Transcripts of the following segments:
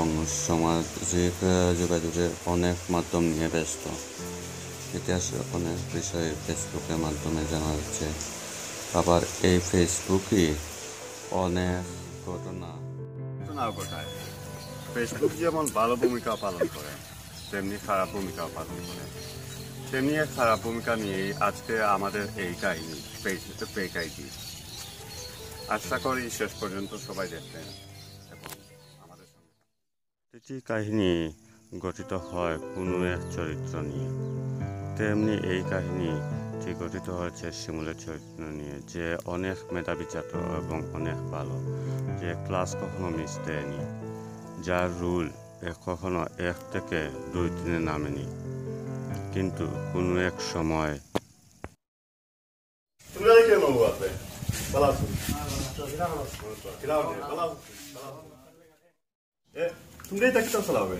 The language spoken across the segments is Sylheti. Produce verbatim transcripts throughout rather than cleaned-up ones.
এবং সামাজিক আহ, যোগাযোগের অনেক মাধ্যম নিয়ে ব্যস্ত। ইতিহাসের অনেক বিষয় ফেসবুকের মাধ্যমে জানা যাচ্ছে। আবার এই ফেসবুকই অনেক ঘটনা ঘটনা ঘটায়। ফেসবুক যেমন ভালো ভূমিকা পালন করে, তেমনি খারাপ ভূমিকাও পালন করে। তেমনি এক খারাপ ভূমিকা নিয়েই আজকে আমাদের এই কাহিনী, ফেসবুকে ফেক আইডি। আশা করি শেষ পর্যন্ত সবাই দেখবেন এবং আমাদের সঙ্গে প্রতিটি কাহিনী গঠিত হয় কোনো এক চরিত্র নিয়ে। তেমনি এই কাহিনীটি গঠিত হয়েছে শিমুলের চরিত্র নিয়ে, যে অনেক মেধাবী ছাত্র এবং অনেক ভালো, যে ক্লাস কখনো মিস দেয়নি, যার রুল কখনো এক থেকে দুই দিনে নামেনি, কিন্তু কোনো এক সময় তোমরা দেখে নেবো আপনি। ভালো আছো? কিরাম আছো? কিরাম আছো? ভালো আছো? ভালো আছো? এ, তোমরা এটা কিতা চালাবে?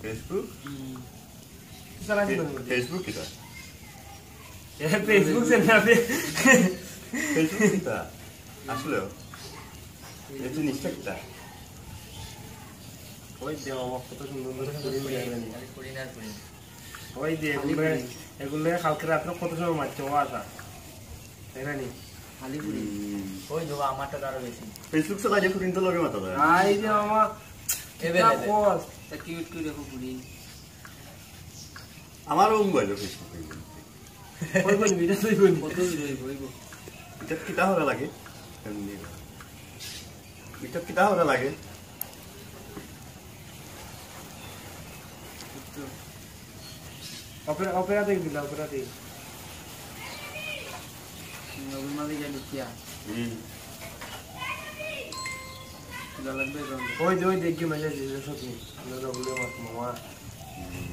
ফেসবুক? ফেসবুক কিতা? এ, ফেসবুক সেন্টার। ফেসবুক কিতা? আসলে এই জিনিসটা কিতা? ওই দেওয়া কত সুন্দর করে করি নিয়ে আসবেন। ওই যে এগুলো, এগুলো কালকে রাত্রে কত সময় মারছে ও আশা, তাই না নি? খালি ঘুরি। ওই দেখো, আমারটা তো আরো বেশি। ফেসবুক চালাইলে ফুরিন তো লগে মাথা যায়। আই যে আমার এ বেলা কিতা দে। কস? তা কিউট কিউট দেখো ফুরিন। আমারও মোবাইল ফেসবুক। ওই বলবি, এটা তুই বলবি। কত দূর হইব, হইব। এটা কিতা হরা লাগে? এমনি। এটা কিতা হরা লাগে? অপেরা, অপেরা দেখ দিলা, অপেরা দেখ। নবীর মাঝে গেল কিয়া? হুম। কিলা লাগবে এখন? ওই যে, ওই দেখি মেসেজ দিছে সত্যি। আমরা নবীর মাত মামা। হুম।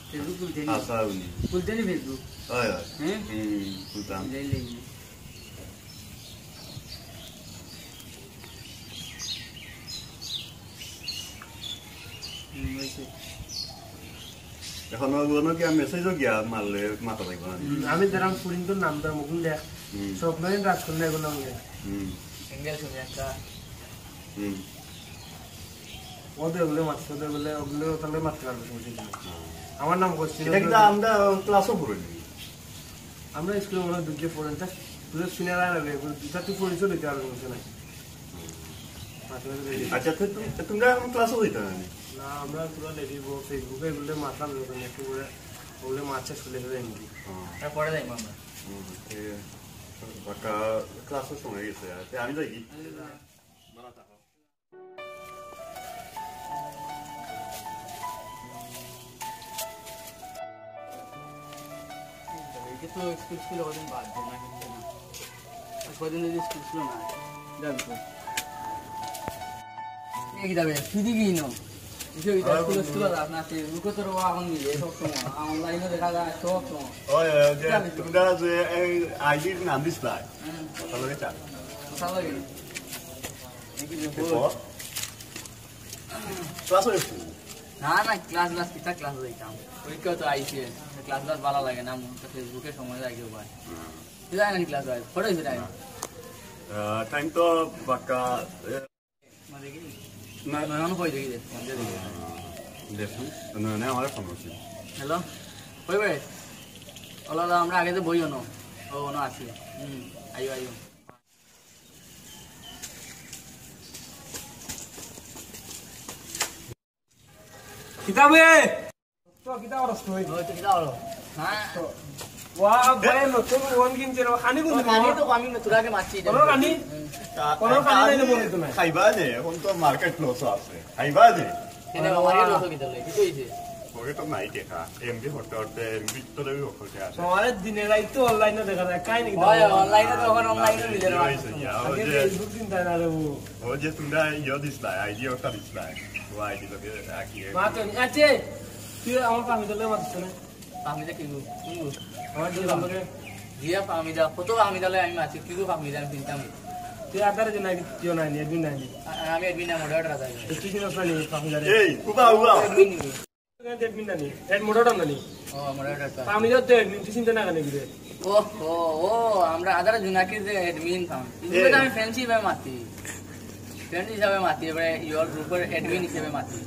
ফেসবুক খুলতে নি? আচ্ছা, উনি। খুলতে নি ফেসবুক? হয়, হয়। হ্যাঁ? হুম, খুলতাম। যাই লাগবে। হুম, হইছে। এখন ওগুলো কি আমি মেসেজও গিয়া মারলে মাথা লাগবে না? হুম, আমি যেরাম ফুরিন্তর নাম ধরাম, ওগুলো দেখ। হুম। স্বপ্নহীন রাজকন্যা এগুলো আমি দেখ। হুম। সিঙ্গেল ছবি একটা। হুম। ওদের ওগুলো মারছে, ওদের ওগুলো, ওগুলো তাহলে মারতে পারবে, সমস্যা নেই। হুম। আমার নাম করছি এটা কিন্তু আমরা ক্লাসও করে নিই। আমরা স্কুলে মনে হয় দুর্গে পড়েন, তা তুই শুনে আর আর এগুলো দুটা তুই পরিচয় দিতে পারবি, সমস্যা নাই। আচ্ছা, তো তুমি, তোমরা এখন ক্লাসও দিতে পারো না? না, আমরা পুরো লেডি বউ, ফেসবুকে এগুলো মারতাম যখন একটু করে, ওগুলো মারছে স্কুলে ফেলে এমনি। হুম। তারপরে যাই আমরা। হুম, ঠিক আছে। বাক্কা ক্লাসের সময় গেছে, আর আমি যাই কি? এই যে তো স্কুল স্কুল কদিন বাদ দেয় না, কিচ্ছু না। আর কদিন যদি স্কুল স্কুল না হয়, যাবি তো। এই যাবে, তুই দিবি না। এই যে এটা স্কুল স্কুল আর আপনার সেই মুখে তোর বাবা এখন নিয়ে সব সময়। অনলাইনে দেখা যায় সব সময়। ওই, ওই, যে যাবি তো। তোমরা যে এই আইডির নাম দিস ভাই। হুম। কথা বলে চান। কথা লাগে না। দেখি যে এরপর? বল। ক্লাস হয়েছে? না, না, ক্লাস ক্লাস কিতা ক্লাস যাইতাম? পরীক্ষা তো আইছে, ক্লাস ক্লাস ভালো লাগে না, মন তো ফেসবুকে সময় লাগে ভাই। হুম। তুই যায় না ক্লাস ভাই? পড়ে যায় না। আহ, টাইম তো বাক্কা, এ, মানে কি? না। না, না, কই দেখি দে, ফোন দিয়ে দেখি। দেখুন, না, না, আমার ফোন আছে। হ্যালো, কই ভাই? ওলা, ওলা, আমরা আগে তো বই অনো। ও, অনো আছি। হুম, আইও, আইও। কিতাবে? তো কিতা করস তুই? ওই তো কিতা করো? হ্যাঁ। ওয়া, ভাই, নতুন ফোন কিনছে রে, খানি কোন ও, খানি তো আমি নতুন আগে মারছি এটা। কোনো খানি? হুম। কোনো খানি নাই রে, মনে তো নাই। খাইবা যে, এখন তো মার্কেট লস আছে। খাইবা যে। কেন, আমার এই লস কিতা লই? কি কইছে? পকেটও নাই টেকা। এমবি হটতে হটতে, এমবি তো দেবি হটতে আসে। তোমার দিনে রাইতে অনলাইনে দেখা যায়, কাই নাকি? হয়, অনলাইনে তো এখন অনলাইনে মিলে না। হইছে গিয়া, ওই আগে যে Facebook চিন্তা না রে ও। ওই যে তোমরা ইয়ে দিছলা, আইডি ওটা দিছলা। ও আইডি তোকে রাখি। মা তো আছে। তুই আমার পামি দলে মাতিস না। পামিদা কি গো? কোন গো? আমার দুই নম্বরে। জিয়া পামিদা, কত পামিদা লই আমি মাছি, কি গো পামিদা আমি চিনতাম। তুই আধারে যে নাই, কেউ নাই, admin নাই। আ-, আমি admin না, moderator আধারে। তুই চিনস না নি পামিদারে? এই, উবা, উবা। Admin নি। Admin না নি? Ad moderator না নি? ও, moderator তো। পামিদা তো admin, তুই চিনতে না কেন কি রে? ও, ও, ও, আমরা আধারে জুনাকির যে admin পাম। কিন্তু এ। আমি friendship এ মাতি। ফ্রেন্ড হিসাবে মাতি, এবারে ইওর গ্রুপর অ্যাডমিন হিসাবে মাতি।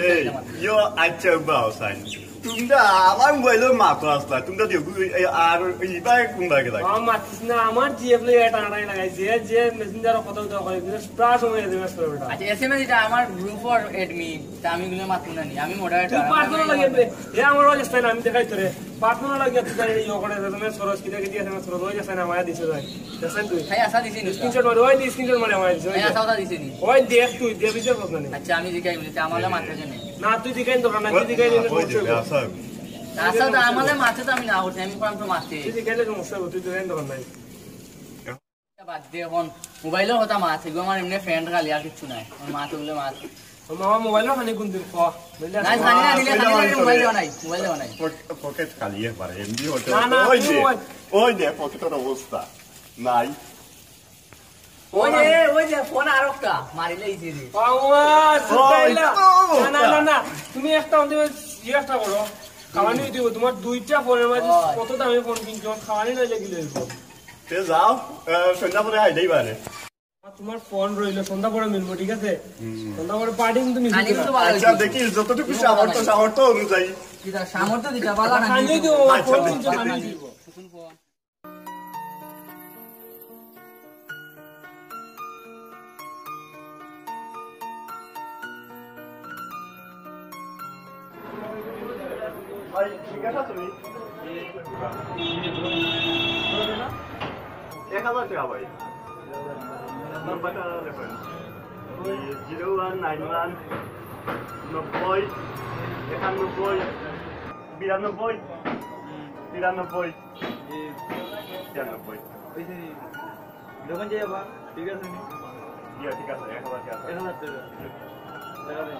এই, ইও, আচ্ছা, বাও, সাইন। তুমরা আমার মোবাইলর মাতো আসলা, তুমরা দেখো, এই, আর ইবা কোন বাগে লাগে? আমার মাতিস না, আমার জিএফ লইয়া টানাটানি লাগাই, যে, যে মেসেঞ্জারো কথা উঠা করে, কিন্তু প্রায় সময় এসএমএস করে ওটা। আচ্ছা, এসএমএস এটা আমার গ্রুপর অ্যাডমিন, তা আমি এগুলো মাতবো না নি, আমি মডারেটর। তুই পার্সোনাল লাগে রে, এ আমার ওই স্টাইল আমি দেখাই তোরে। পার্সোনাল লাগে তুই জানি ইয়ে করে, এসএমএস করস, কিতা কিতা এসএমএস করস, ওই যে সাইন আমায় দিছে ভাই। দেখছেন তুই? ভাই, আশা দিছি নি। স্ক্রিনশট মারে, ওই দি স্ক্রিনশট মারে আমায় দিছে, ওই ভাই, যে। আশা কথা দিছি নি। ওই দেখ তুই, দেখ বিচার করছ না নি। আচ্ছা, আমি জিগাই বলি, তা আমালে মাতে কেন? না, তুই জিগাই দরকার নাই, তুই জিগাই দিলে ওই যে, সমস্যা হবে। আশা। আশা তো আমালে মাতে তো আমি না করছি, আমি কোন তো মাতে। তুই জিগাইলে সমস্যা হবে, তুই জিগাই দরকার নাই। বাদ দে এখন, মোবাইলর কথা মাত, এগুলো আমার এমনি ফ্রেন্ড খালি আর কিচ্ছু নাই। আমার মাত ওগুলো মাত। ও মামা, মোবাইলর খানি কোন দিন ক? বুঝলে? না, জানি না, দিলে খালি না, মোবাইল দেওয়া নাই, মোবাইল দেওয়া নাই। পক-, পকেট খালি একবারে, এমবি হতে না, না, ওই তুই দে, মোবাইল ওই দে, পকেটের অবস্থা নাই। ওই যে, ওই যে, ফোন আর একটা, মারিলে ইজি রে। বাবা, ওই সুতাইলা। তো না, না, না, না, তুমি একটা, তুমি ইয়ে একটা করো। খাওয়ানি দিব, তোমার দুইটা ফোনের মাঝে ওই। কত দামি ফোন কিনছো, খাওয়ানি নাইলে কি লইব? তে যাও, আহ, সন্ধ্যা পরে আইলেই পারে। তোমার ফোন রইল, সন্ধ্যা পরে মিলবো, ঠিক আছে? হুম। সন্ধ্যা পরে পার্টি কিন্তু মিস খালি করো না। কিন্তু ভালো আচ্ছা, হইছে। দেখি যতটুকু সামর্থ্য, সামর্থ্য অনুযায়ী। কিতা সামর্থ্য দিতা, বালা না খালি দিতা। তো আচ্ছা, ফোন আচ্ছা, কিনছো, আচ্ছা। খালি দিব। ভাই, ঠিক আছে তুমি? এক হাজার টাকা ভাই। নাম্বারটা লেখেন। জিরো ওয়ান নাইন ওয়ান নব্বই একানব্বই বিরানব্বই তিরানব্বই। জি। তিরানব্বই। ওই যে, যখন যাই আবার, ঠিক আছে নি? ইয়া, ঠিক আছে, এক হাজার টাকা। এক হাজার টাকা। টাকা দেন।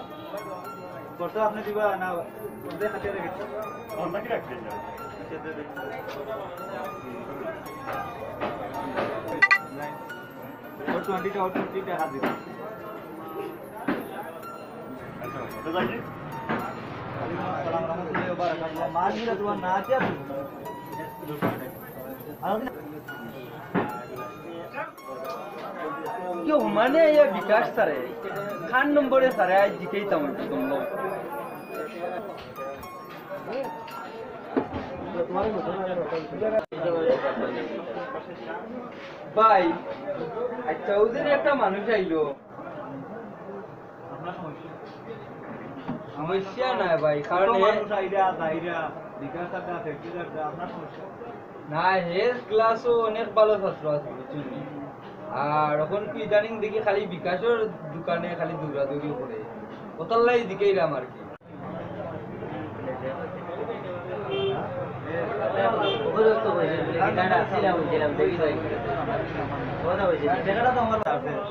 কত আপনি দিবা না, কত খাতে রেখেছি? আমরা কি রাখবেন না? আচ্ছা, দে, দে। ওর টোয়েন্টিটা, ওর টোয়েন্টিটা হাত দিন। আচ্ছা, কোথায় যাচ্ছি? মাছ দিলে তোমার না আছে আর? কেউ মানে ইয়ে বিকাশ স্যারে, খান নম্বরে স্যারে আজ জিকেইতাম একটু তোমরা। ভাই, আচ্ছা, ওদের একটা মানুষ আইলো। সমস্যা নাই ভাই, কারণ কত এ মানুষ আইরা, যাইরা, বিকাশ আড্ডা, ফ্যাক্টরি আড্ডা, আপনার সমস্যা? না, হের ক্লাসও অনেক ভালো ছাত্র আছে, বুঝছেন নি? আর এখন কি ইদানিং দেখি খালি বিকাশর দোকানে খালি দৌড়াদৌড়ি করে, ওটার লাই দিকেইলাম আর কি।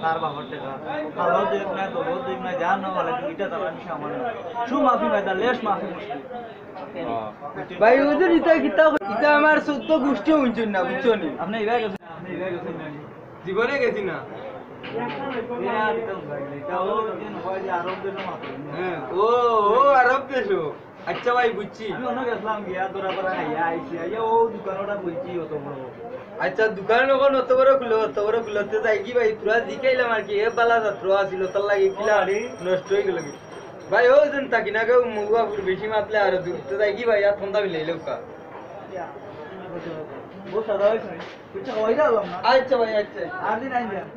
তার বাবার টাকা। খাওয়াও দেখ না, দলও দেখ না, যা না বলে, দুইটা তারা নিচে আমার না। শু মাফি ভাই, তার লেশ মাফি মুশকিল। ভাই, ওই যে ইতা কিতা, ইতা আমার চৌদ্দ গোষ্ঠী হুনছইন না, বুঝছো নি? আপনি এবার গেছেন, আপনি এবার গেছেন না। জীবনে গেছি না। এ আর তো ভাই, এটা ও যে নয় যে আরব দেশে মাত্র। হ্যাঁ, ও, ও আরব দেশো। আচ্ছা ভাই, বুঝছি। আমি অন্য গেছিলাম, গিয়া ধরা ধরা খাইয়া আইছি, আইয়া ও দোকান ওটা বইছি অত বড়। আচ্ছা, দোকান এখন অত বড় খুলো, অত বড় খুলো, তো যাই কি ভাই, পুরা জিকাইলাম আর কি, এ বালা ছাত্র আছিল, তার লাগি কিলা আরে। নষ্ট হয়ে গেল কি? ভাই, ও যেন তাকি না কেউ মহুয়াপুর বেশি মাতলে আরো দূর, তো যাই কি ভাই, আর ঠান্ডা মিলাইলে উকা। ও সাদা হয়েছে। আচ্ছা ভাই, আচ্ছা। আর দিন আইন যান।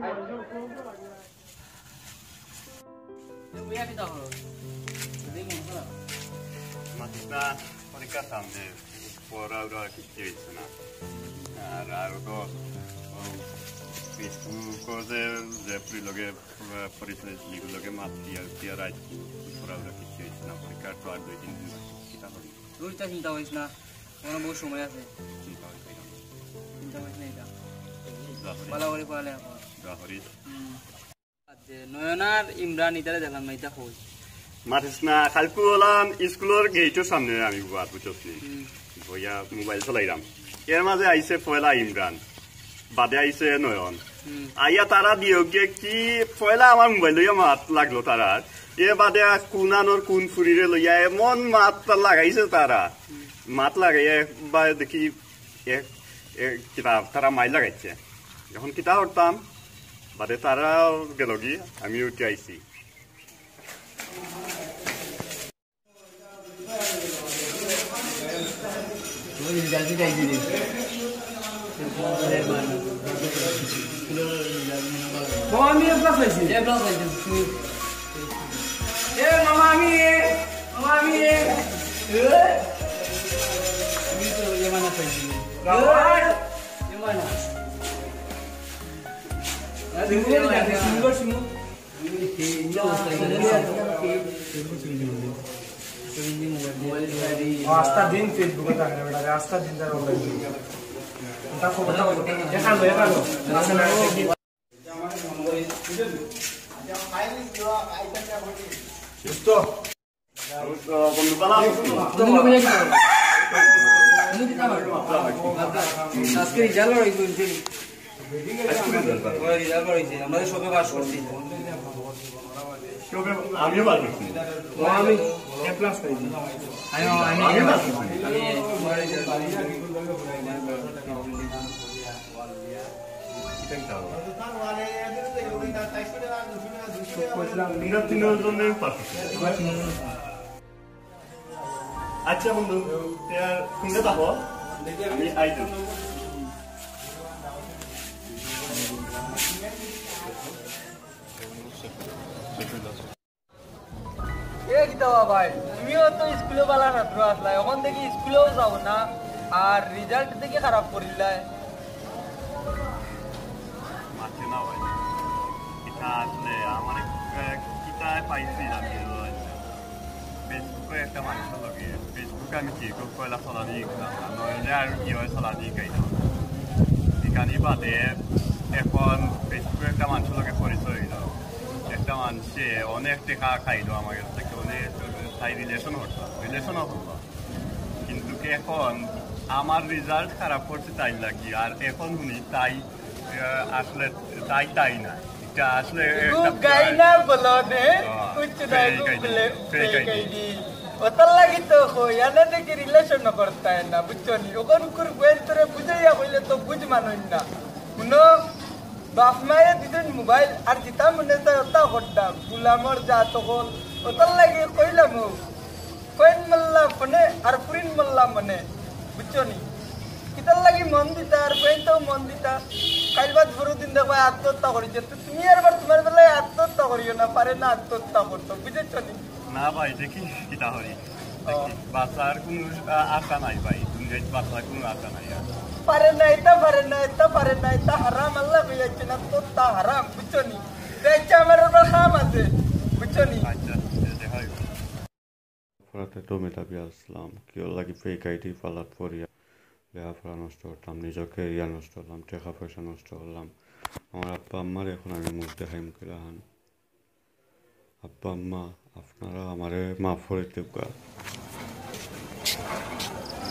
মাতিস না, পরীক্ষার সামনে, পড়া উড়া কিচ্ছু হইছে না। আর, আর তো, ও, Facebook-ও যে, যে পুরি লগে, আহ, পরিচয়, লিগুর লগে মাত দিয়া, দিয়া রাইত, পড়া উড়া কিচ্ছু হইছে না। পরীক্ষার তো আর দুই তিন দিন বাকি, কিতা করি? তুই তো চিন্তা করিস না, কোনো বহু সময় আছে। চিন্তা করিস না। চিন্তা করিস না এটা। দোয়া করিস। ভালো করে পড়ালেখা কর। দোয়া করিস। হুম। আচ্ছা, নয়ন আর ইমরান ইতারে দেখলাম না, ইতা কই? মাতিস না, কালকু অলাম স্কুলর গেইটর সামনে আমি বওয়াত, বুঝছস নি? হুম। বইয়া মোবাইল চালাইরাম। এর মাঝে আইছে পয়লা ইমরান, বাদে আইছে নয়ন। হুম। আইয়া তারা দিয়োগে কি পয়লা আমার মোবাইল লইয়া মাত লাগলো তারার। এ বাদে আর কুনানোর কুন ফুরিরে লইয়া এমন মাত লাগাইছে তারা। হুম। মাত লাগাইয়া একবার দেখি এ, এ, কিতা, তারা মাইর লাগাইছে। এখন কিতা করতাম? বাদে তারাও গেলগি, আমি উঠি আইছি। মামা, আমি এ প্লাস পাইছি। এ প্লাস পাইছি। এ মামা, আমি এ, মামা, আমি এ। এ? আমি তো এ মাইনাস পাইছি। বাবা। এ মাইনাস। Single, single, single. আস্তা দিন Facebook-এ থাকে না বেটা, আস্তা দিন তার online। ওটা খবর দাও, এখানো, এখানো। আসে না, দেখি। সুস্থ? বন্ধু, ভালো আছো? আজকে রেজাল্ট হইছে। ওরা রেজাল্ট বার হইছে, আমরা তো সবে পাস করছি। আমিও পাস করছি। ও, আমি এ প্লাস পাইছি। আমি, আমি, আমি পাস করছি। তিনটা তিনজন পাস করছি। আচ্ছা বন্ধু, তে আর কোনটা যাবো? আমি আইতাম। এ কিতা বা ভাই, তুমিও তো স্কুলো ভালা ছাত্র আছলায়, অখন দেখি স্কুলেও যাও না, আর রেজাল্ট দেখি খারাপ করিলায়। মাতে না ভাই, ইটা আসলে আমার এক, এক কিতায় পাইছি আমি। Facebook-এ একটা মানুষর লগে, Facebook-এ আমি কি খুব পয়লা চলানি শিখলাম, আর নইলে আর কি হয় চলানি শিখাইলাম। এখানে বাদে এখন Facebook-এ একটা মানুষর লগে পরিচয় হইল। একটা মানুষে অনেক টাকা খাইলো আমার কাছ থেকে, অনেক তাই রিলেশন হতো, রিলেশনও হতো। কিন্তু কি এখন আমার রেজাল্ট খারাপ করছে তাই লাগি, আর এখন শুনি তাই, আহ, আসলে তাই তাই না, এটা আসলে একটা গাই না বলো দে, হ্যাঁ, কুছ না ফেক আইডি, কুলে ফেক ফেক আইডি। আইডি। ওটার লাগি তো কই, আনে দেখি রিলেশন করতে হয় না, বুঝছো নি? ওখান কুর গোয়েন তোরে বুঝাইয়া কইলে তো বুঝ মানুষ না। শুনো, বাপ মায়ে দিছইন মোবাইল, আর যেটা মনে চায় ওটা করতাম, গুলামর জাত অকল, ওটার লাগি কইলাম ও। কইন মোল্লা ফোনে আর ফুরিন মোল্লা মনে, বুঝছো নি? কিতার লাগি মন দিতা আর কইন তো মন দিতা। কাইল বাদ পরশু দিন দেখবা আত্মহত্যা করিছে, তো তুমি আরবার তোমার বেলায় আত্মহত্যা করিও না, পারে না আত্মহত্যা করতো, বুঝছো নি? না ভাই, দেখি কিতা করি। ও। দেখি, বাঁচার কোনো আ-, আশা নাই ভাই, দুনিয়াত বাঁচার কোনো আশা নাই আর। পারে না, এটা পারে না, এটা পারে না, এটা হারাম, আল্লাহ কইয়াছে না, তো তা হারাম, বুঝছো নি? তো ইচ্ছা আমার আবার কাম আছে, বুঝছো নি? আচ্ছা, আচ্ছা, দেখা হইব। পড়াতে তো মেধাবী আসলাম, কিওর লাগি ফেক আইডি ফালাত পড়িয়া লেখাপড়া নষ্ট করতাম, নিজের ক্যারিয়ার নষ্ট করলাম, টাকা পয়সা নষ্ট করলাম। আমার আব্বা আম্মারে এখন আমি মুখ দেখাইমু কিলাখান? আব্বা আম্মা, আপনারা আমারে মাফ করি দেউক্কা।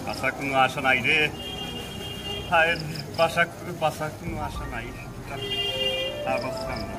বাঁচার কোনো আশা নাই রে। হায় রে, বাঁচার, বাঁচার কোনো আশা নাই। আর বাঁচতাম না।